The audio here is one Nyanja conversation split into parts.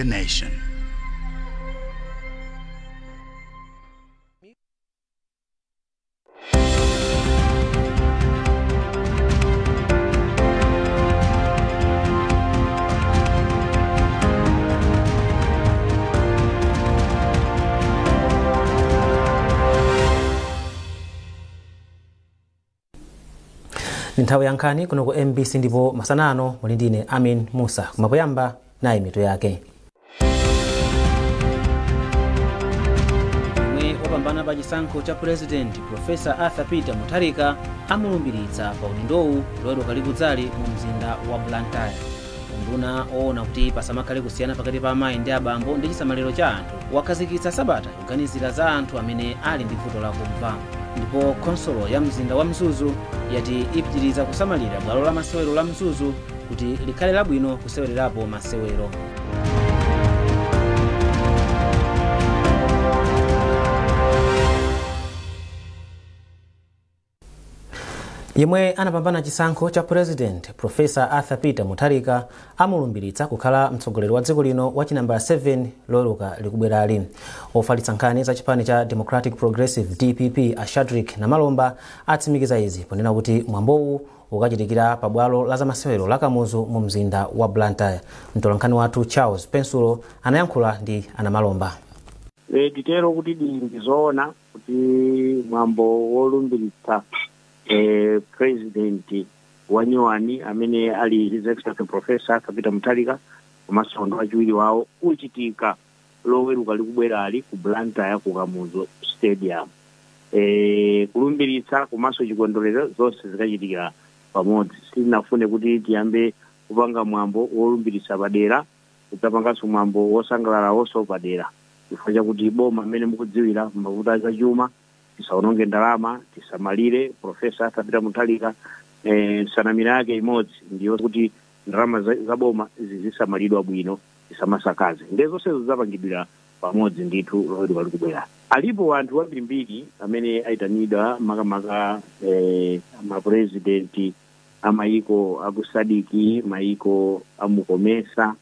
the nation. Nthawi ya nkhani kuno ku MBC, ndipo masana ano muli ndine Amin Musa. Kumapoyamba nayi mitu yake. Yemwe wapambana pa chisankho cha Purezidenti, Profesa Arthur Peter Mutharika, amulumbiritsa pa udindowu Loweruka likudzali mu mzinda wa Blantyre. Unduna oona kuti pasamakhale kusiyana pakati pa amayi ndi abambo ndi chisamaliro cha anthu wakhazikitsa sabata yoganizira za anthu amene ali ndi vuto lakumva. Ndipo khonsolo ya mzinda wa Mzuzu yati ipitiriza kusamalira bwalo la masewero la Mzuzu kuti likhale labwino kusewererapo masewero. Yemwe anapambana chisankho cha President, Profesa Arthur Peter Mutharika, amulumbiritsa kukhala mtsogoleri wa dziko lino wa chinambala 7 Loweruka likubwerali. Ofalitsa nkhani za chipani cha Democratic Progressive, DPP, a Shadrick Namalomba atsimikiza izi ponena kuti mwambowu ukachitikira pa bwalo la zamasewero la Kamuzu mu mzinda wa Blantyre. Mtolankhani wathu Charles Pensulo anayankhula ndi anamalomba. Titero kuti ndizoona kuti mwambo wolumbiritsa president wanyuwani amene ali His Excellency Professor Arthur Peter Mutharika komanso ndi wachiwiri wawo uchitika Loweruka likubwerali ku Blantyre ku Kamuzu Stadium. Kulumbiritsa komanso chikondwerero zonse zikachitikira pamodzi. Sitinafune kuti tiyambe kupanga mwambo wolumbiritsa padera, kudzapanganso mwambo wosangalala wonso padera, chifukwa chakuti boma mmene mukudziwira mavuto azachuma, tisaononge ndalama, tisamalire Profesa Arthur Peter Mutharika. Nsanamira yake imodzi ndiyo kuti ndalama za boma zizisamalidwa bwino, tisamasakaze. Ndiye zonsezo zapangidwira pamodzi ndithu Loweruka likubwera. Alipo anthu ambirimbiri amene ayitanidwa, makamaka mapurezidenti amayiko aku SADC, mayiko amu COMESA,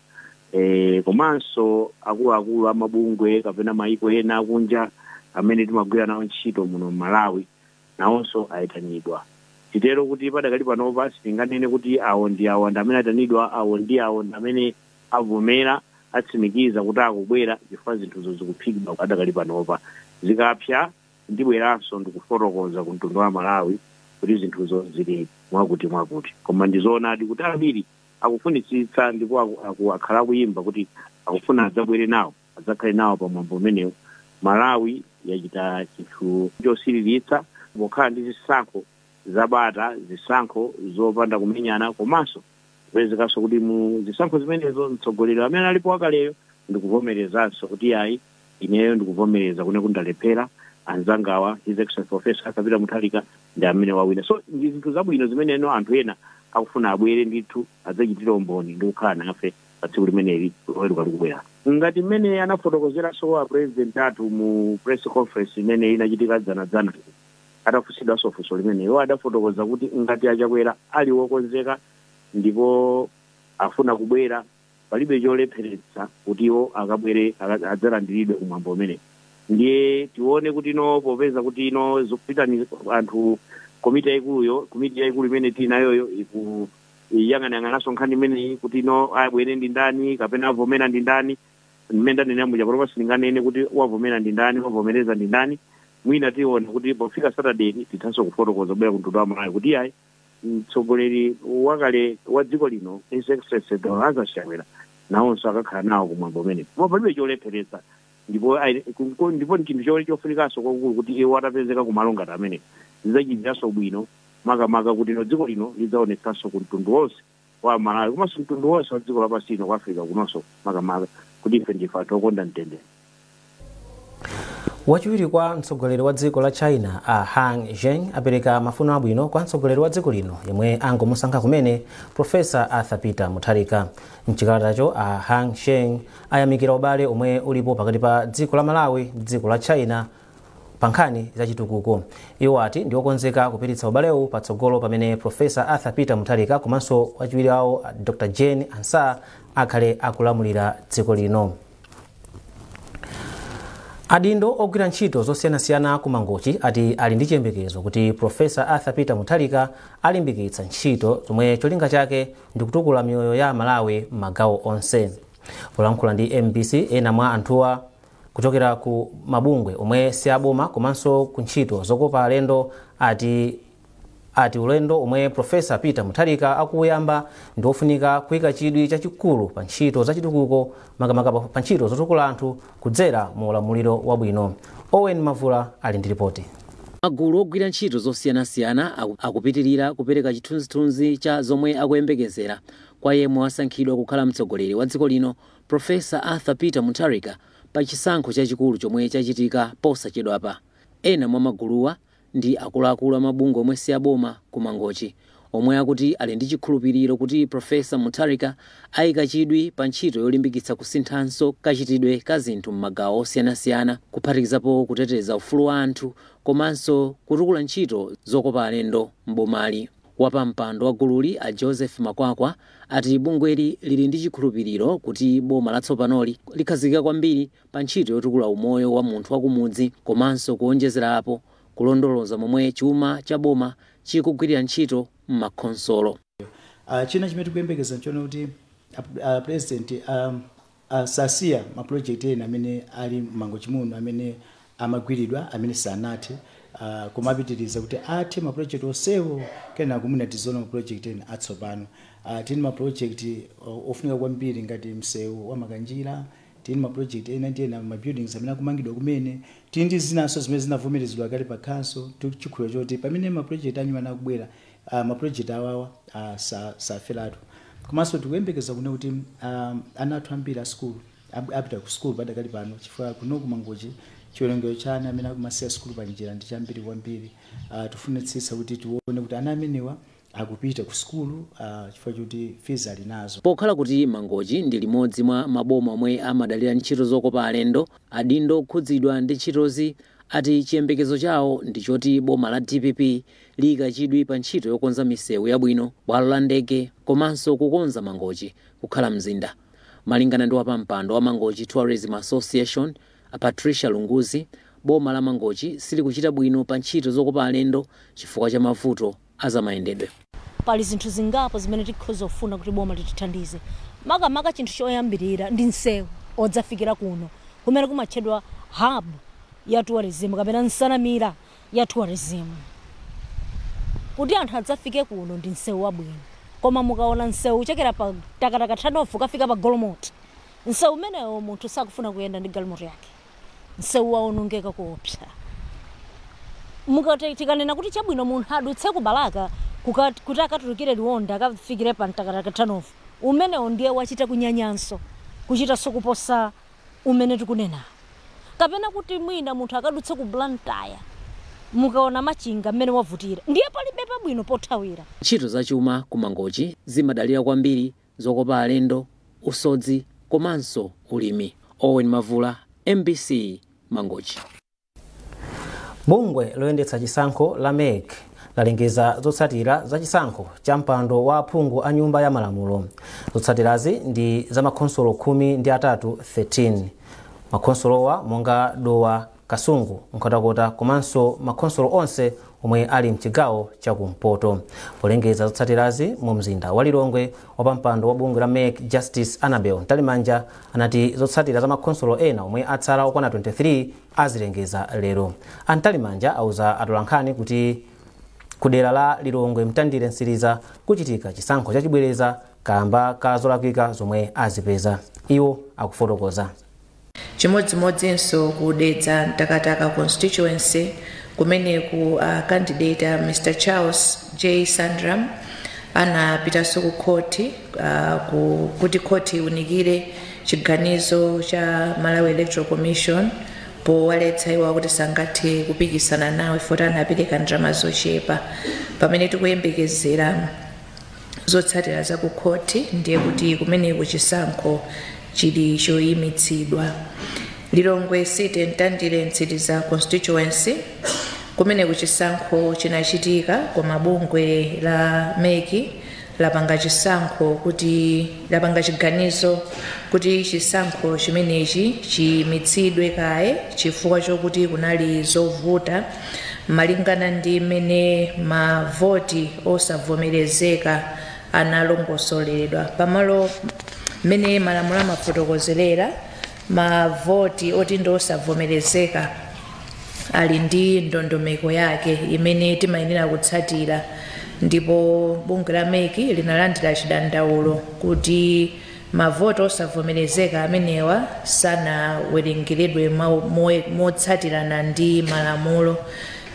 komanso akuluakulu amabungwe kapena mayiko ena akunja amene timagwira nawo ntchito muno Malawi, nawonso ayitanidwa. Titero kuti padakali panopa sitinganene kuti awo ndi awo ndi amene ayitanidwa, awo ndi awo ndi amene avomera, atsimikiza kuti akubwera, chifukwa zinthuzo zikuphikidwa padakali panopa. Zikapsa ndibweranso ndikufotokoza ku mtundu wa Malawi kuti zinthuzo zili mwakuti mwakuti. Koma ndizoonadi kuti ambiri akufunitsitsa ndipo akhala akuyimba kuti akufuna adzabwere nawo, adzakhale nawo pamwambo umenewu. Malawi yachita chinthu chosiriritsa pokhala ndi zisankho zabata, zisankho zopanda kumenyana, komanso kupezekanso kuti mu zisankho zimenezo mtsogoleri amene alipo wakaleyo ndikuvomerezanso kuti ayi, ineyo ndikuvomereza kune kundalephera, anzangawa His Excellency Professor Arthur Peter Mutharika ndi amene wawina. So ndi zinthu zabwino zimeneno anthu ena akufuna abwere ndithu adzachitire umboni ndi kukhala nafe pa tsiku limeneli Loweruka likubwera. Ngati mmene anafotokozeranso wa president athu mu press conference imene inachitika dzanadzana, atafunsidwanso funso limene, iwo adafotokoza kuti ngati aChakwera ali wokonzeka ndipo afuna kubwera, palibe cholepheretsa kuti iwo akabwere, adzalandiridwe kumwambo umene. Ndiye tione kuti ino popeza kuti ino zikupitani anthu komiti yayikuluyo, komiti yayikulu imene tili nayoyo iku iyang'anayang'ananso nkhani imeneyi kuti ino abwere ndi ndani kapena avomera ndi ndani. Mmene ndanena muja, panopa sindinganene kuti wavomera ndi ndani, wavomereza ndi ndani. Mwina tione kuti pofika Saturday tithanso kufotokoza kubwera kumtundu wa Malawi kuti ayi, mtsogoleri wakale wa dziko lino His Excellency Dr Lazarus Chakwera nawonso akakhala nawo kumwambo umene. Koma palibe cholepheretsa, ndipo ndi chinthu chofunikanso kwakukulu kuti iwo atapezeka kumalo ngati amene zidzachitiranso bwino, makamaka kuti ino dziko lino lidzaonetsanso ku mtundu wonse wa Malawi komanso mtundu wonse wa dziko lapansi ino, ku Africa kunonso makamaka, kuti ife ndife anthu okonda mtendere. Wachiwiri kwa mtsogoleri wa dziko la China, a Han Zheng, apereka mafuno abwino kwa mtsogoleri wa dziko lino yemwe angomusankha kumene, Profesa Arthur Peter Mutharika. Mchikalatacho, a Han Zheng ayamikira ubale omwe ulipo pakati pa dziko la Malawi ndi dziko la China. Pa nkhani za chitukuko, iwo ati ndi okonzeka kupititsa ubalewu patsogolo pamene Profesa Arthur Peter Mutharika komanso wachiwiri wawo Dr Jane Ansah akhale akulamulira dziko lino. Adindo ogwira ntchito zosiyanasiyana ku Mangochi ati ali ndi chiyembekezo kuti Profesa Arthur Peter Mutharika alimbikitsa ntchito zomwe cholinga chake ndi kutukula miyoyo ya Malawi m'magawo onse. Polankhula ndi MBC, ena mwa anthuwa kuchokera ku mabungwe omwe si aboma komanso ku ntchito zokopa alendo ati ulendo omwe Profesa Peter Mutharika akuyamba ndi ofunika kuyika chidwi chachikulu pa ntchito zachitukuko, makamaka pa ntchito zotukula anthu kudzera mu ulamuliro wabwino. Owen Mavula ali ndi ripoti. Magulu ogwira ntchito zosiyanasiyana akupitirira kupereka chithunzithunzi cha zomwe akuyembekezera kwa yemwe wasankhidwa kukhala mtsogoleri wa dziko lino, Profesa Arthur Peter Mutharika, pa chisankho chachikulu chomwe chachitika posachedwapa. Ena mwa maguluwa ndi akuluakulu amabungwe omwe si aboma ku Mangochi, omwe akuti ali ndi chikhulupiriro kuti Profesa Mutharika ayika chidwi pa ntchito yolimbikitsa kusinthanso kachitidwe ka zinthu m'magawo osiyanasiyana, kuphatikizapo kuteteza ufulu wa anthu komanso kutukula ntchito zokopa alendo m'bomali. Wapampando wa gululi, a Joseph Makwakwa, ati bungweli lili ndi chikhulupiriro kuti boma latsopanoli likhazikika kwambiri pa ntchito yotukula umoyo wa munthu wakumudzi komanso kuonjezerapo kulondoloza momwe chuma cha boma chikugwirira ntchito m'makhonsolo. China chimene tikuyembekeza nchona kuti president sasiya maproject ena amene ali m'Mangochi muno, amene amagwiridwa, amene sanathe, koma apitiriza kuti athe maproject onsewo, kenako mwina tiziona maproject ena atsopano. Tini maproject ofunika kwambiri ngati msewu wa Makanjira, tini maproject ena ndi ena, ma buildings amene akumangidwa kumene, tili ndi zinanso zimene zinavomerezedwa kale pa council. Chikhulupiriro choti pamene maproject anyuma akubwera, maproject awawa saferatu. Komanso tikuyembekeza kuno kuti ana athu ambiri a skulu apita ku skulu padakali pano, chifukwa kuno ku Mangochi chiwerengero cha ana amene akumasiya skulu panjira ndi chambiri kwambiri. Tifunitsitsa kuti tione kuti ana amenewa akupita ku skulu, chifukwa choti fees ali nazo. Pokhala kuti Mangochi ndi limodzi mwa maboma omwe amadalira ntchito zokopa alendo, adindo okhudzidwa ndi ntchitozi ati chiyembekezo chawo ndi choti boma la DPP liyika chidwi pa ntchito yokonza misewu yabwino, bwalo la ndege komanso kukonza Mangochi kukhala mzinda. Malingana ndi wapampando wa Mangochi Tourism Association, Patricia Lunguzi, boma la Mangochi silikuchita bwino pa ntchito zokopa alendo chifukwa cha mavuto azamayendedwe. Pali zinthu zingapo zimene tikhoza kufuna kuti boma litithandize. Makamaka chinthu choyambirira ndi msewu odzafikira kuno, kumene kumatchedwa hub ya tourism kapena nsanamira ya tourism. Kuti anthu adzafike kuno ndi msewu wabwino, koma mukaona msewu uchokera pa Takataka turn-off kafika pa Golomoti, msewu umenewo munthu sakufuna kuyenda ndi galimoto yake. Msewu waonongeka kuopsa. Mukati tikanena kuti chabwino munthu adutse ku Balaka kuti akatulukire Liwonde, akafikire pa Mtakataka turn-off, umenewo ndiye wachita kunyanyanso, kuchitanso kuposa umene tikunena. Kapena kuti mwina munthu akadutse ku Blantyre, mukaona Machinga mmene wavutira, ndiye palibe pabwino pothawira. Ntchito zachuma ku Mangochi zimadalira kwambiri zokopa alendo, usodzi komanso ulimi. Owen Mavula, MBC, Mangochi. Bungwe loyendetsa chisankho la MEC lalengeza zotsatira za chisankho cha mpando wa aphungu a Nyumba ya Malamulo. Zotsatirazi ndi za makhonsolo 13, 13. Makhonsolowa monga Dowa, Kasungu, Nkhotakota komanso makhonsolo onse omwe ali mchigawo chakumpoto. Polengeza zotsatirazi mu mzinda wa Lilongwe, wapampando wa bungwe la MEC, Justice Annabel Mtalimanja, anati zotsatira za makhonsolo ena omwe atsala okwana 23 azilengeza lero. A Mtalimanja auza atolankhani kuti kudera la Lilongwe Mtandire Msiriza kuchitika chisankho chachibwereza kamba ka zolakwika zomwe azipeza. Iwo akufotokoza. Chimodzimodzinso ku Dedza Mtakataka constituency, kumeneku candidate Mr Charles J Sandram anapitanso ku khoti kuti khoti iwunikire chiganizo cha Malawi Electoral Commission powaletsa iwo kuti sangathe kupikisana nawo poti anapereka ndalama zochepa. Pamene tikuyembekezera zotsatira za ku khoti, ndiye kuti kumeneku chisankho chili choyimitsidwa. Lilongwe City Ntandire Mtsiriza constituency, kumene kuchisankho chinachitika koma bungwe la MEC lapanga chisankho kuti lapanga chiganizo kuti chisankho chimenechi chimitsidwe kaye chifukwa chokuti kunali zovuta malingana ndi mmene mavoti osavomerezeka analongosoledwa pamalo. Mmene malamulo amafotokozerera, mavoti oti ndi osavomerezeka ali ndi ndondomeko yake imene timayenera kutsatira, ndipo bungwe la MEC linalandira chidandaulo kuti mavoti osavomerezeka amenewa sanawerengeredwe motsatirana ndi malamulo.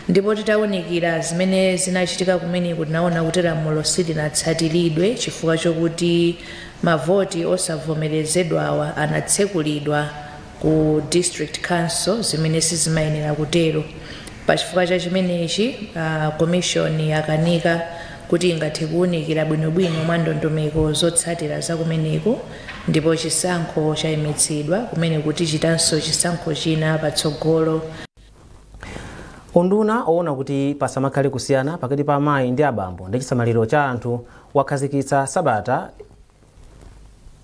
Ndipo titawunikira zimene zinachitika kumeneku, tinaona kuti lamulo silinatsatiridwe chifukwa chokuti mavoti osavomerezedwawa anatsekulidwa ku district council, zimene sizimayenera kutero. Pachifukwa cha chimenechi, commission yakanika kuti ingathe kuwunikira bwinobwino mwa ndondomeko zotsatira zakumeneko, ndipo chisankho chayimitsidwa kumene kuti chitanso chisankho china patsogolo. Unduna owona kuti pasamakhale kusiyana pakati pa amayi ndi abambo ndi chisamaliro cha anthu wakhazikitsa sabata,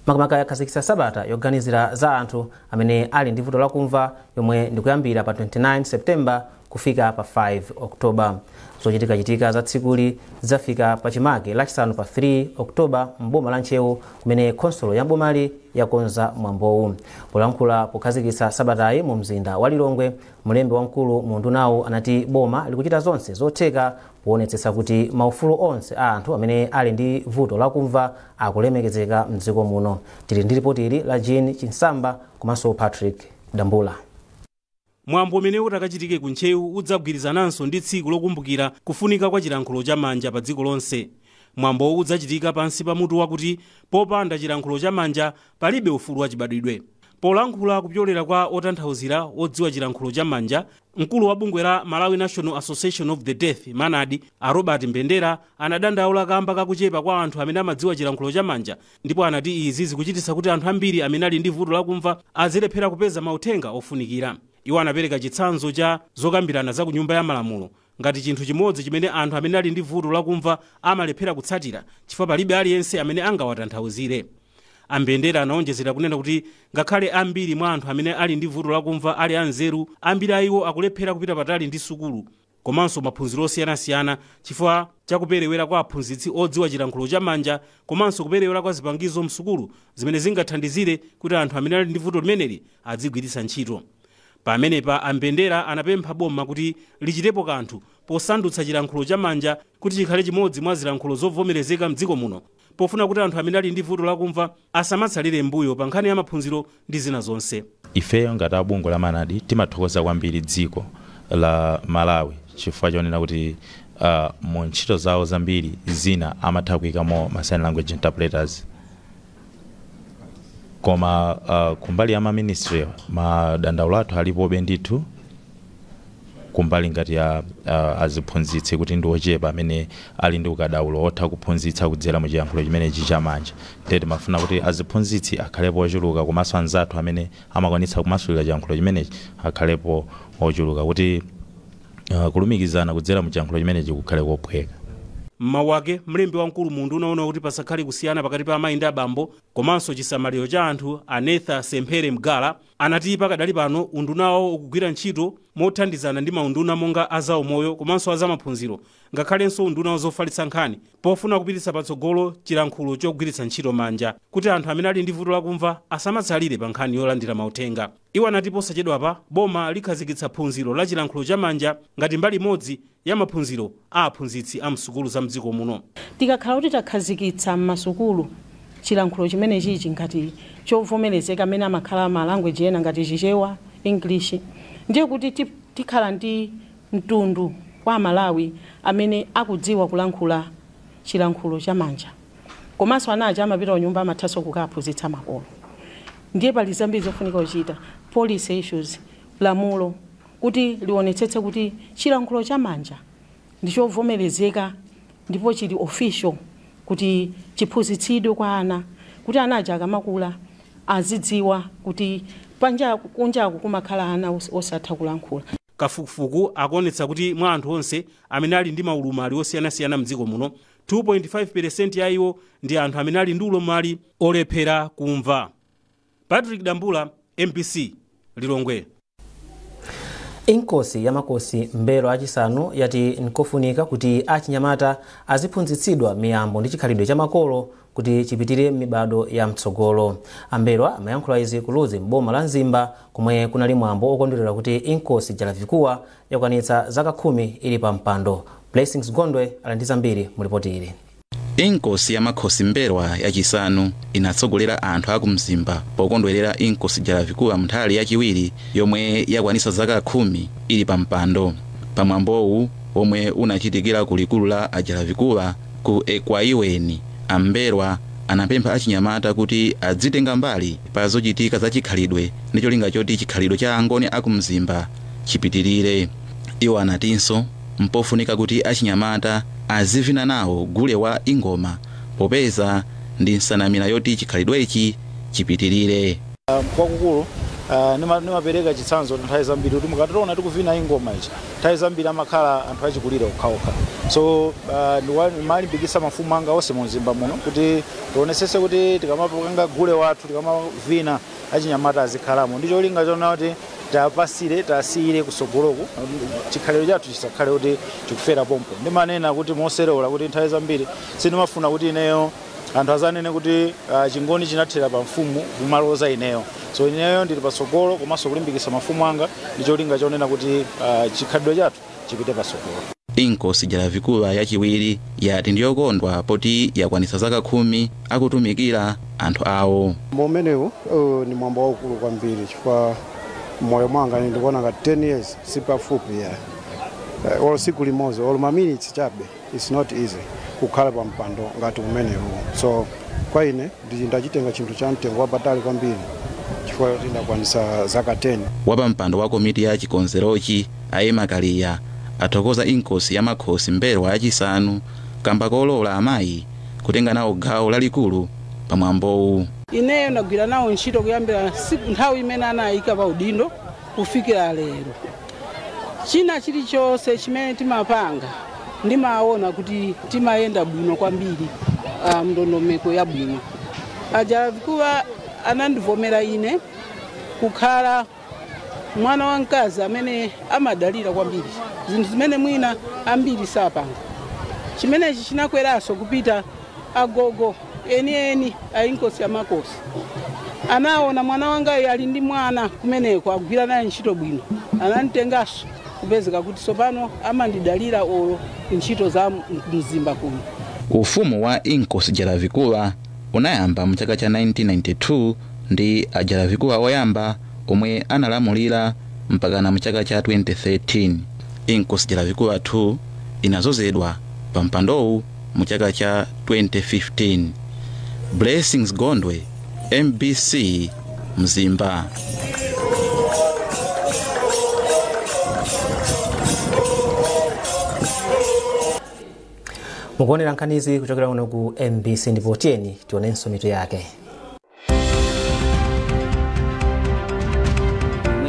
makamaka yakhazikitsa sabata yoganizira za anthu amene ali ndi vuto lakumva, yomwe ndikuyambira pa 29 September kufika pa 5 October. Zochitikachitika za tsikuli zafika pachimake Lachisanu pa 3 October mboma la Ntcheu, kumene khonsolo ya mbomali yakonza mwambowu. Polankhula pokhazikitsa sabatayi mu mzinda wa Lilongwe, mlembi wamkulu mu undunawu anati boma likuchita zonse zotheka kuonetsetsa kuti maufulu onse a anthu amene ali ndi vuto lakumva akulemekezeka mdziko muno. Tili ndi ripoti ili la Jean Chinsamba komanso Patrick Dambula. Mwambo umene utakachitike ku Ntcheu udzagwirizananso ndi tsiku lokumbukira kufunika kwa chilankhulo chamanja pa dziko lonse. Mwambowu udzachitika pansi pa mutu wakuti "Popanda chilankhulo chamanja palibe ufulu wachibadwidwe". Polankhula kupyolera kwa otanthauzira odziwa chilankhulo chamanja, mkulu wa bungwe la Malawi National Association of the Deaf, MANAD, a Robert Mbendera, anadandaula kamba kakuchepa kwa anthu amene amadziwa chilankhulo chamanja, ndipo anati izi zikuchititsa kuti anthu ambiri amene ali ndi vuto lakumva azilephera kupeza mauthenga ofunikira. Iwo anapereka chitsanzo cha zokambirana za ku Nyumba ya Malamulo ngati chinthu chimodzi chimene anthu amene ali ndi vuto lakumva amalephera kutsatira chifukwa palibe aliyense amene angawatanthauzire. Ambendera anaonjezera kunena kuti ngakhale ambiri mwa anthu amene ali ndi vuto lakumva ali anzeru, ambiri a iwo akulephera kupita patali ndi sukulu komanso maphunziro osiyanasiyana chifukwa chakuperewera kwa aphunzitsi odziwa chilankhulo chamanja komanso kuperewera kwa zipangizo msukulu zimene zingathandizire kuti anthu amene ali ndi vuto limeneli adzigwiritsa ntchito. Pamenepa Ambendera anapempha boma kuti lichitepo kanthu posandutsa chilankhulo chamanja kuti chikhale chimodzi mwa zilankhulo zovomerezeka mdziko muno, pofuna kuti anthu amene ali ndi vuto lakumva asamatsalire mbuyo pa nkhani ya maphunziro ndi zina zonse. Ifeyo ngati abungwe la MANAD timathokoza kwambiri dziko la Malawi chifukwa chonena kuti mu ntchito zawo zambiri zina amatha kuyikamo ma sign language interpreters. Koma kumbali ya ma ministry, madandaulo athu alipobe ndithu kumbali ngati ya aziphunzitsi, kuti ndi ochepa amene ali ndi ukadaulo otha kuphunzitsa kudzera mu chiyankhulo chimenechi chamanja. Ndiye timafuna kuti aziphunzitsi akhalepo ochuluka, komanso anzathu amene amakwanitsa kumasulira chiyankhulo chimenechi akhalepo ochuluka, kuti kulumikizana kudzera mu chiyankhulo chimenechi kukhale kophweka. Mmawu ake, mlembi wamkulu mu unduna owona kuti pasakhale kusiyana pakati pa amayi ndi abambo komanso chisamaliro cha anthu, Anetha Semphere Mgala, anati pakadali pano undunawo ukugwira ntchito mothandizana ndi maunduna monga azaumoyo komanso azamaphunziro, ngakhalenso unduna zofalitsa nkhani, pofuna kupititsa patsogolo chilankhulo chogwiritsa ntchito manja kuti anthu amene ali ndi vuto lakumva asamatsalire pa nkhani yolandira mauthenga. Iwo anati posachedwapa boma likhazikitsa phunziro la chilankhulo chamanja ngati mbali imodzi ya maphunziro a aphunzitsi a msukulu za mdziko muno. Tikakhala kuti takhazikitsa m'masukulu chilankhulo chimene chichi ngati chovomerezeka, amene amakhala ma language ena ngati Chichewa, English, ndiye kuti tikhala ndi mtundu wa Malawi amene akudziwa kulankhula chilankhulo chamanja, komanso ana aja amapita kunyumba amathanso kukaphunzitsa makolo. Ndiye pali zambiri zofunika kuchita, policy issues, lamulo kuti lionetsetse kuti chilankhulo chamanja ndichovomerezeka ndipo chili official, kuti chiphunzitsidwe kwa ana, kuti ana aja akamakula azidziwa kuti Panjaku kunjaku kumakhala ana osatha kulankhula. Kafukufuku akuonetsa kuti mwa anthu onse amene ali ndi maulumali osiyanasiyana mdziko muno, 2.5% ya iwo ndi anthu amene ali ndi ulumali olephera kumva. Patrick Dambula, MBC, Lilongwe. Inkosi ya Makosi Mbelwa achisanu yati nkofunika kuti achinyamata aziphunzitsidwa miyambo ndi chikhalidwe cha makolo kuti chipitire mibado ya mtsogolo. Ambelwa amayankhula izi ku Ludzi m'boma la Mzimba komwe kunali mwambo okondwerera kuti Inkosi Jalavikuwa yakwanitsa zaka 10 ili pa mpando. Blessings Gondwe ali ndi zambiri mu ripoti ili. Inkosi ya Makhosi Mbelwa yachisanu inatsogolera anthu aku Mzimba pokondwerera Inkosi Jalavikuwa Munthali yachiwiri yomwe yakwanitsa zaka 10 ili pa mpando. Pamwambowu omwe unachitikira ku likulu la Ajalavikuwa ku Ekwaiweni, Ambelwa anapempha achinyamata kuti adzitenga mbali pa zochitika za chikhalidwe ndi cholinga choti chikhalidwe cha Angoni aku Mzimba chipitirire. Iwo anatinso mpofunika kuti achinyamata azivina nawo gule wa ingoma popeza ndi nsanamira yoti chikhalidwechi chipitirire. Kwakukulu nimapereka chitsanzo nthawi zambiri kuti mukationa tikuvina ingoma ichi, nthawi zambiri amakhala anthu achikulire okhaokha. So ndimalimbikitsa mafumu anga onse mu Mzimba muno kuti tionesese kuti tikamapanga gule wathu, tikamavina, achinyamata azikhalamo ndi cholinga chona kuti tapasire tasiyire kusogoloku chikhalidwe chathu chisakhale kuti chikufera pompo. Ndimanena kuti moserewola kuti nthawi zambiri sindimafuna kuti ineyo anthu azanene kuti chingoni chinathera pa mfumu kumaloza ineyo. So ineyo ndili patsogolo komanso kulimbikitsa mafumu anga ndi cholinga chonena kuti chikhalidwe chathu chipite patsogolo. Inkosi Jalavikuwa yachiwiri yati ndiyokondwa poti yakwanitsa zaka 10 akutumikira anthu awo. Umenewu ni mwambo waukulu kwambiri chifukwa moyo mwanga ndikuona ngati 10 years sipafupi ya olo siku limodzi olo maminitsi chabe, it's not easy kukhala pa mpando ngati umenewu. So kwa ine ndachitenga chinthu cha mtengo wapatali kwambiri chifukwa ndakwanitsa zaka 10. Wapampando wa komiti ya chikonzerochi Aema Kaliya athokoza Inkosi ya Makhosi Mbelwa yachisanu kamba kolola amayi kutenga nawo gawo lalikulu pamwambowu. Ineyo ndagwira nawo ntchito kuyambira nthawi imene anayika pa udindo kufikira lero. China chilichonse chimene timapanga ndimaona kuti timayenda bwino kwambiri, ndondomeko yabwino. Ajalavikuwa anandivomera ine kukhala mwana wamkazi amene amadalira kwambiri zinthu zimene mwina ambiri sapanga. Chimenechi chinakweranso kupita agogo enieni a Inkosi ya Makosi. Anaona mwana wanga ali ndi mwana kumeneko agwira naye ntchito bwino, ananditenganso kupezeka kuti tsopano amandidalira olo ntchito za Mzimba kuno. Ufumu wa Inkosi Jalavikuwa unayamba mu chaka cha 1992 ndi Ajalavikuwa oyamba omwe analamulira mpakana mu chaka cha 2013. Inkosi Jalavikuwa 2 inazozedwa pa mpandowu mu chaka cha 2015. Blessings Gondwe, MBC, Mzimba. Mukuonera nkhanizi kuchokera kuno ku MBC ndipo tiyeni tionenso mitu yake.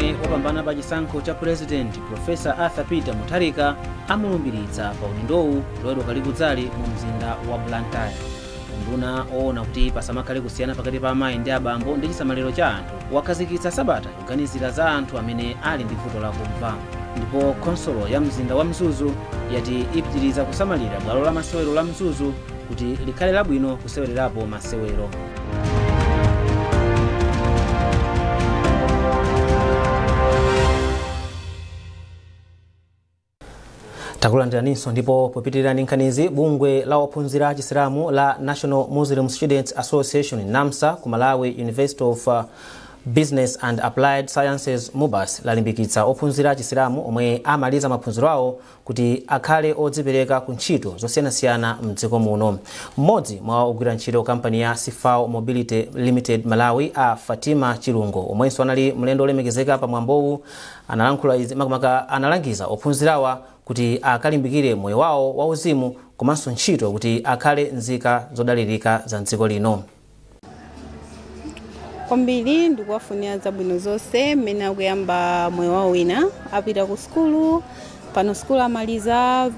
Yemwe wapambana pa chisankho cha President Professor Arthur Peter Mutharika amulumbiritsa pa udindowu loweruka likudzali mu mzinda wa Blantyre. Nduna oona kuti pasamakhale kusiyana pakati pa amayi ndi abambo ndi chisamaliro cha anthu wakhazikitsa sabata kuganizira za anthu amene ali ndi vuto lakumva. Ndipo khonsolo ya mzinda wa Mzuzu yati ipitiriza kusamalira bwalo la masewero la Mzuzu kuti likhale labwino kusewererapo masewero. Takulandiraninso ndipo popitirira nkhanizi, bungwe la ophunzira achisilamu la National Muslim Students Association NAMSA ku Malawi University of Business and Applied Sciences MUBAS lalimbikitsa ophunzira achisilamu omwe amaliza maphunziro awo kuti akhale odzipereka ku ntchito zosiyanasiyana mdziko muno. Mmodzi mwa ogwira ntchito kampani ya Sifao Mobility Limited Malawi a Fatima Chilungo omwenso anali mlendo olemekezeka pa mwambowu analankhula izi makamaka analangiza ophunzirawa kuti akalimbikire moyo wawo wauzimu komanso ntchito kuti akhale nzika zodalirika za dziko lino. Kwambiri ndikuwafunira zabwino zonse mmene akuyamba moyo wawo wina, apita ku sukulu pano, sukulu amaliza,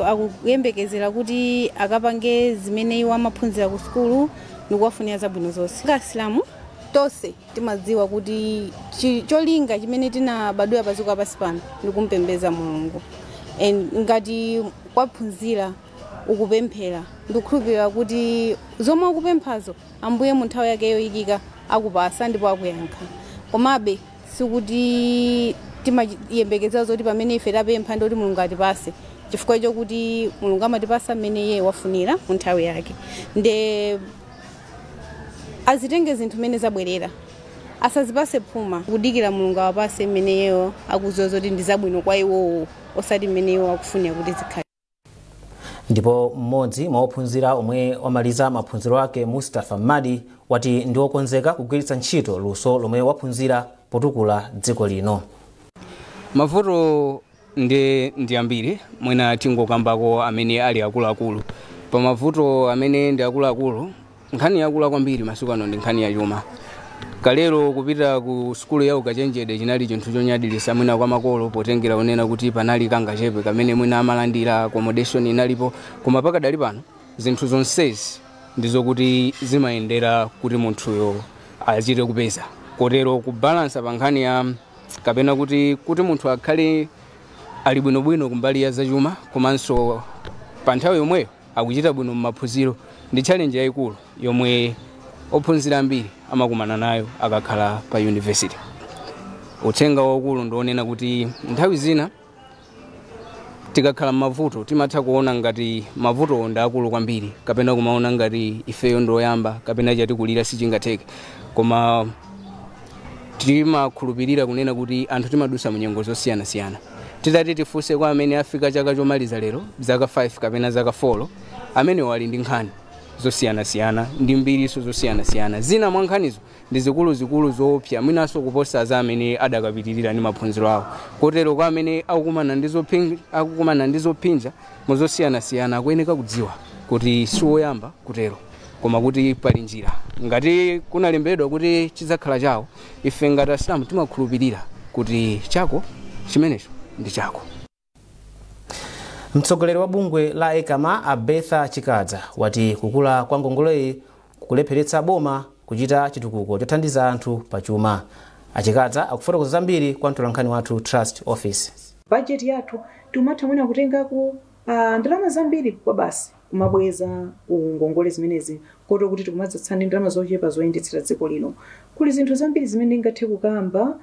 akuyembekezera kuti akapange zimene iwo amaphunzira ku sukulu. Ndikuwafunira zabwino zonse. Asilamu tonse timadziwa kuti cholinga chimene tinabadwira pa dziko lapansi pano ndikumpembedza Mulungu, and ngati kwaphunzira ukupemphera, ndikukhulupirira kuti zomwe ukupemphazo Ambuye mu nthawi yake yoyikika akupasa ndipo akuyankha. Komabe sikuti timayembekeza zoti pamene ife tapempha ndoti Mulungu atipase, chifukwa chokuti Mulungu amatipasa mmene iye wafunira mu nthawi yake. Nde azitenge zinthu mmene zabwerera, asazipase phuma, kudikira Mulungu awapase mmene iyeyo akudziwa zoti ndi zabwino kwa iwowo, osati mmene iwo akufunira kuti zikhale. Ndipo mmodzi mwa ophunzira omwe wamaliza maphunziro ake, Mustafa Madi, wati ndi wokonzeka kugwiritsa ntchito luso lomwe waphunzira potukula dziko lino. Mavuto ndi ambiri, mwina tingokambako amene ali akuluakulu. Pa mavuto amene ndi akuluakulu, nkhani yakula kwambiri masiku ano ndi nkhani ya chuma. Kalero kupita ku sukulu ya ukachenjede chinali chinthu chonyadilisa mwina kwa makolo, potengera unena kuti panali kangachepe kamene mwina amalandira, accommodation inalipo. Koma pakadali pano zinthu zonsezi ndizokuti zimayendera kuti munthuyo achite kupeza, kotero kubalansa pa nkhani ya kapena kuti munthu akhale ali bwinobwino kumbali ya zachuma komanso pa nthawi yomweyo akuchita bwino m'maphunziro ndi challenge yayikulu yomwe ophunzira ambiri amakumana nayo akakhala pa university. Uthenga waukulu ndionena kuti nthawi zina tikakhala m'mavuto timatha kuona ngati mavuto ndi akulu kwambiri, kapena kumaona ngati ifeyo ndoyamba kapena chatikulira sichingatheke, koma timakhulupirira kunena kuti anthu timadusa mu nyengo zosiyanasiyana. Titati tifunse kwa amene afika chaka chomaliza lero, zaka 5 kapena zaka 4, amene wali ndi nkhani zosiyanasiyana ndi mbiriso zosiyanasiyana, zina mwa nkhanizo ndi zikuluzikulu zoopsa mwinanso kuposa za amene adakapitirira ndi maphunziro awo. Kotero kwa amene akukumana ndi zophinja muzosiyanasiyana akuyeneka kudziwa kuti siwoyamba kutero, koma kuti pali njira. Ngati kunalembedwa kuti chidzakhala chawo, ife ngati Asilamu timakhulupirira kuti chako chimenecho ndi chako. Mtsogoleri wa bungwe la ECAMA, Abetha Chikadza, wati kukula kwa ngongoleyi kukulepheretsa boma kuchita chitukuko chothandiza anthu pachuma. Achikadza akufotokoza zambiri kwa mtolankhani wathu Trust Office. Bajeti yathu timatha mwina kutengako ndalama zambiri kwa basi kumabweza ngongole zimenezi, koto kuti tikumadzatsana ndi ndalama zochepa zoyendetsera dziko lino. Kuli zinthu zambiri zimene ndingathe kukamba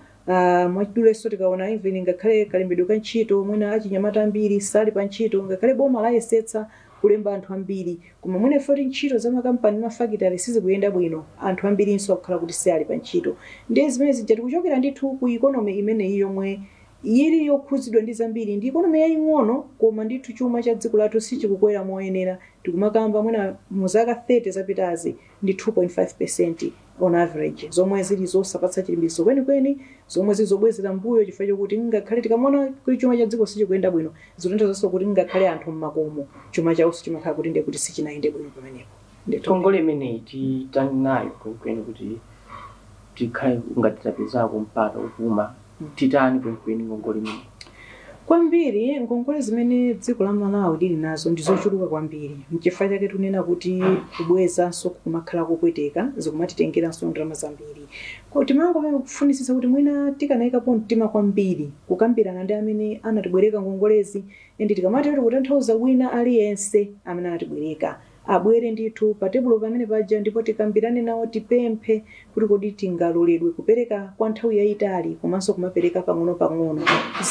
mwachiduleso. Tikaona even ngakhale kalembedwe ka ntchito, mwina achinyamata ambiri sali pa ntchito, ngakhale boma layesetsa kulemba anthu ambiri, koma mwina foti ntchito za makampani, mafakitale sizikuyenda bwino, anthu ambirinso akukhala kuti si ali pa ntchito. Ndiye zimene zija tikuchokera ndithu ku economy imeneyi yomwe ili yokhuzidwa ndi zambiri, ndi economy yaying'ono, koma ndithu chuma cha dziko lathu sichikukwera moyenera. Tikumakamba mwina mu zaka 30 zapitazi ndi 2.5% on average, zomwe zili zosapatsa chilimbikitso kwenikweni, zomwe zili zobwezera mbuyo, chifukwa chokuti ngakhale tikamaona kuti chuma cha dziko sichikuyenda bwino, zikutanthauzaso kuti ngakhale anthu mmakomo chuma chawo sichimakhala kuti ndiye kuti sichinayende bwino pamenepo. Ngongole imeneyi titani nayo kwenikweni kuti tikhale ngati tapezako mpata upuma? Titani kwenikweni ngongole imeneyi? Kwambiri ngongole zimene dziko la Malawi lili nazo ndi zochuluka kwambiri, mchifukwa chake tunena kuti kubwezanso kumakhala kopweteka, zikumatitengeranso ndalama zambiri. Timangofunisisa kuti mwina tikanayikapo mtima kwambiri kukambirana ndi amene anatibwereka ngongolezi, ndi tikamati kutanthauza wina aliyense amene anatibwereka abwere ndithu pa tebulo pamene paja, ndipo tikambirane nawo, tipemphe kuti kodi tingaloledwe kupereka kwa nthawi yayitali komanso kumapereka pang'ono-pang'ono.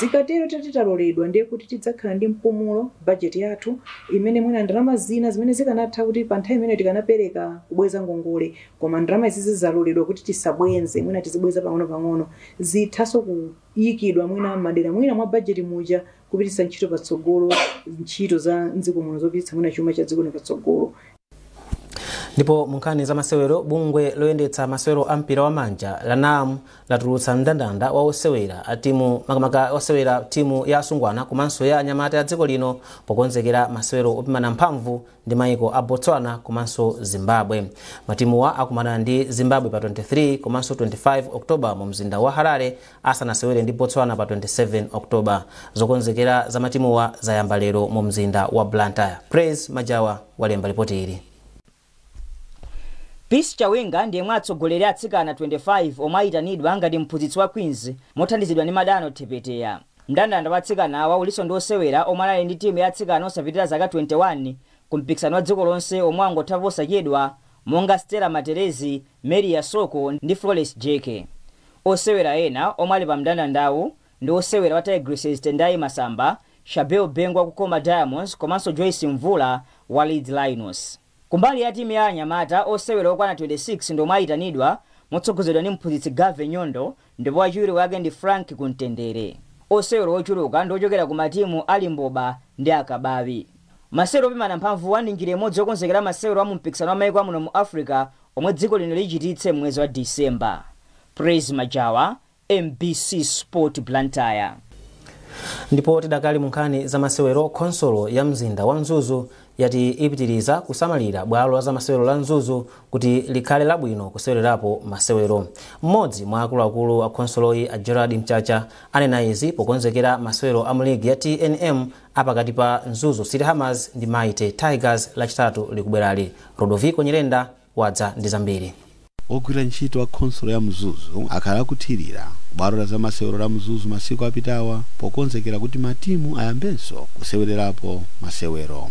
Zikatero titaloledwa, ndiye kuti tidzakhala ndi mpumulo. Bajeti yathu imene mwina ndalama zina zimene zikanatha kuti pa nthawi imene tikanapereka kubweza ngongole, koma ndalama izi zizaloledwa kuti tisabwenze, mwina tizibweza pang'ono-pang'ono, zithaso kuyikidwa mwina madera mwina mwa bajeti muja kupititsa ntchito patsogolo, ntchito za mdziko muno zopititsa mwina chuma cha dziko lino patsogolo. Ndipo munkhani za masewero, bungwe loyendetsa masewero a mpira wa manja la NAM latulutsa mndandanda wa osewera a timu, makamaka osewera timu ya asungwana komanso ya anyamata ya dziko lino pokonzekera masewero opimana mphamvu ndi maiko a Botswana komanso Zimbabwe. Matimuwa akumana ndi Zimbabwe pa 23 komanso 25 Oktoba mu mzinda wa Harare asanasewere ndi Botswana pa 27 Oktoba. Zokonzekera za matimuwa zayamba lero mu mzinda wa Blantyre. Praise Majawa walemba ripoti ili. Peace Chawinga ndiye mwatsogoleri atsikana 25 omwe ayitanidwa ngati mphunzitsi wa Queens mothandizidwa ndi Madano Tepeteya. Mndandanda wa atsikana awa ulinso ndi osewera omwe anali ndi timu ya atsikana osapitirira zaka 21 ku mpikisano wa dziko lonse omwe angotha posachedwa monga Stella Materezi, Mary Yasoko ndi Flores Jeke. Osewera ena omwe ali pa mndandandawu ndi osewera wa Tigresses Tendai Masamba, Shabel Bengwa kukoma Diamonds komanso Joyce Mvula wa Leeds Lions. Kumbali ya timu ya anyamata osewera okwana 26 ndi omwe ayitanidwa motsogozedwa ndi mphunzitsi Gave Nyondo ndipo wachiwiri wake ndi Frank Kuntendere. Osewera ochuluka ndi ochokera ku matimu ali Mboba ndi Akabawi. Masewero opimana mphamvu ndi njira imodzi yokonzekera masewero a mu mpikisano wa maiko amuno mu Africa omwe dziko lino lichititse mwezi wa Disemba. Praise Majawa, MBC Sport, Blantyre. Ndipo tidakali munkhani za masewero, khonsolo ya mzinda wa Mzuzu yati ipitiriza kusamalira bwalo la zamasewero la Mzuzu kuti likhale labwino kusewererapo masewero. Mmodzi mwa akuluakulu a khonsoloyi a Gerard Mchacha anena izi pokonzekera masewero a muligi ya TNM apakati pa Mzuzu City Hammers ndi Mighty Tigers lachitatu likubwerali. Rodoviko Nyirenda wadza ndi zambiri. Ogwira ntchito wa khonsolo ya Mzuzu akhala akuthirira bwalo la zamasewero la Mzuzu masiku apitawa pokonzekera kuti matimu ayambenso kusewererapo masewero.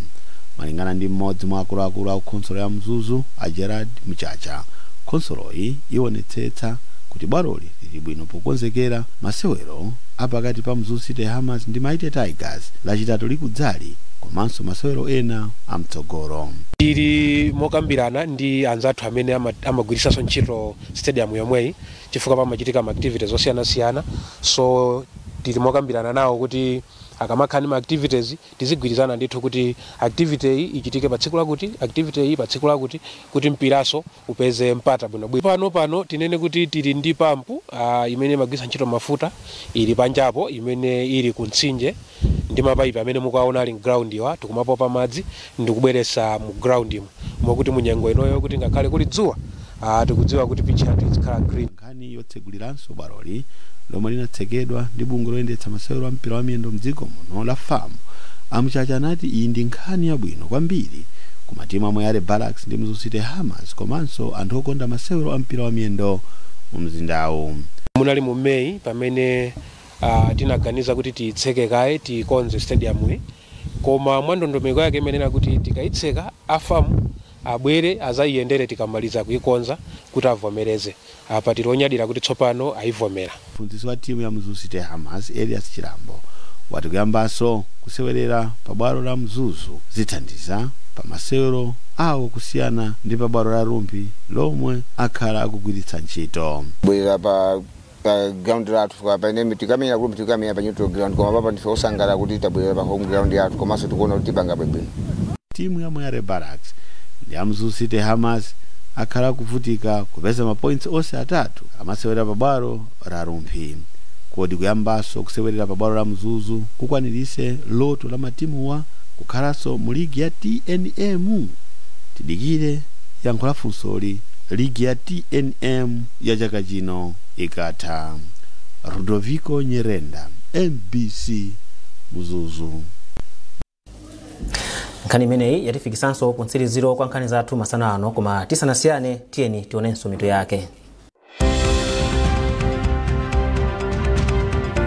Malingana ndi mmodzi mwa akuluakulu a khonsolo ya Mzuzu a Gerard Mchacha, khonsoloyi ionetsetsa kuti bwaloli lili bwino pokonzekera masewero apakati pa Mzuzu City Hammers ndi Mighty Tigers lachitatu likudzali komanso masewero ena amtsogolo. Tili mokambirana ndi anzathu amene amagwiritsanso ntchito stadium yomweyi chifukwa pamachitika ma activities osiyanasiyana, so tili mokambirana nawo kuti akamakhala ndi ma activities tizigwirizana ndithu kuti activity iyi ichitike pa tsiku lakuti, activity iyi pa tsiku lakuti, kuti mpiraso upeze mpata bwinobwino. Pano tinene kuti tili ndi pampu imene imagwiritsa ntchito mafuta ili panjapo imene ili ku mtsinje ndi mapaipi amene mukaona ali ground iwa tikumapopa madzi ndikubweretsa mu ground imo mokuti munyengo inoyo kuti ngakhale kuli dzuwa tikudziwa kuti pitch yathu izikhala green. Nkhani yotseguliranso bwaloli lomwe linatsekedwa ndi bungwe loyendetsa masewero a mpira wa miyendo mdziko muno la FAM, Amchacha anati iyi ndi nkhani yabwino kwambiri ku matimu amwe ali Barracks ndi Mzuzu City Hammers komanso anthu okonda masewero a mpira wa miyendo mu mzindawu. Munali mu Meyi pamene tinaganiza kuti tiyitseke kaye tikonze stadium iyi, koma mwandondomeko yake imenena kuti tikayitseka a FAM abwere azayiyendere tikamaliza kuikonza kuti avomereze. Apa tili kuti tsopano ayivomera. Mphunzitsi wa timu ya Mzuzu City Hammers Elias Chilambo wati kuyambanso kusewerera pabwalo la Mzuzu zithandiza pa masewero awo kusiyana ndi pabwalo la Rumphi lomwe akhala akugwiritsa ntchito. Bwera pa ground lathu pamene tikamenya Rumphi tikamenya pa neutral ground, koma papa ndife osangalala kuti tabwera pa home ground yathu komanso tikuona kuti tipanga bwino. Timu ya Moyale Barracks ndi ya Mzuzu City Hammers akhala kuvutika kupeza mapoints onse atatu amasewera pabwalo la Rumphi. Kodi kuyambanso kusewerera pabwalo la Mzuzu kukwanirise loto la matimuwa kukhalanso mu ligi ya TNM? Tidikire yankho la funsoli ligi ya TNM ya chaka chino ikatha. Rodoviko Nyirenda, MBC, Mzuzu. Nkhani imeneyi yatifikisanso ku mtsiriziro kwa nkhani zathu masana ano, koma tisanasiyane tiyeni tionenso mitu yake.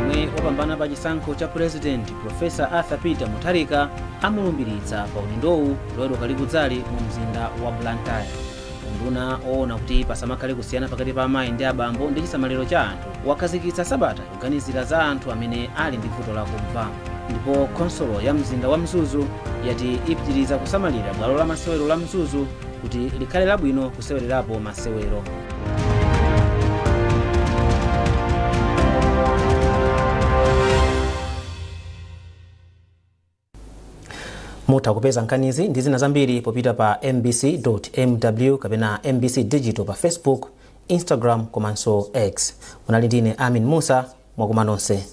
Mwe wopambana pa chisankho cha president Profesa Arthur Peter Mutharika amulumbiritsa pa udindowu loweruka likudzali mu mzinda wa Blantyre. Nduna oona kuti pasamakhale kusiyana pakati pa amayi ndi abambo ndi chisamaliro cha anthu wakhazikitsa sabata yoganizira za anthu amene ali ndi vuto lakumva. Ndipo khonsolo ya mzinda wa Mzuzu yati ipitiriza kusamalira bwalo la masewero la Mzuzu kuti likhale labwino kusewererapo masewero. Mutha kupeza nkhanizi ndi zina zambiri popita pa mbc.mw kapena MBC Digital pa Facebook, Instagram komanso X. Munali ndine Amin Musa. Mwakuma nonse.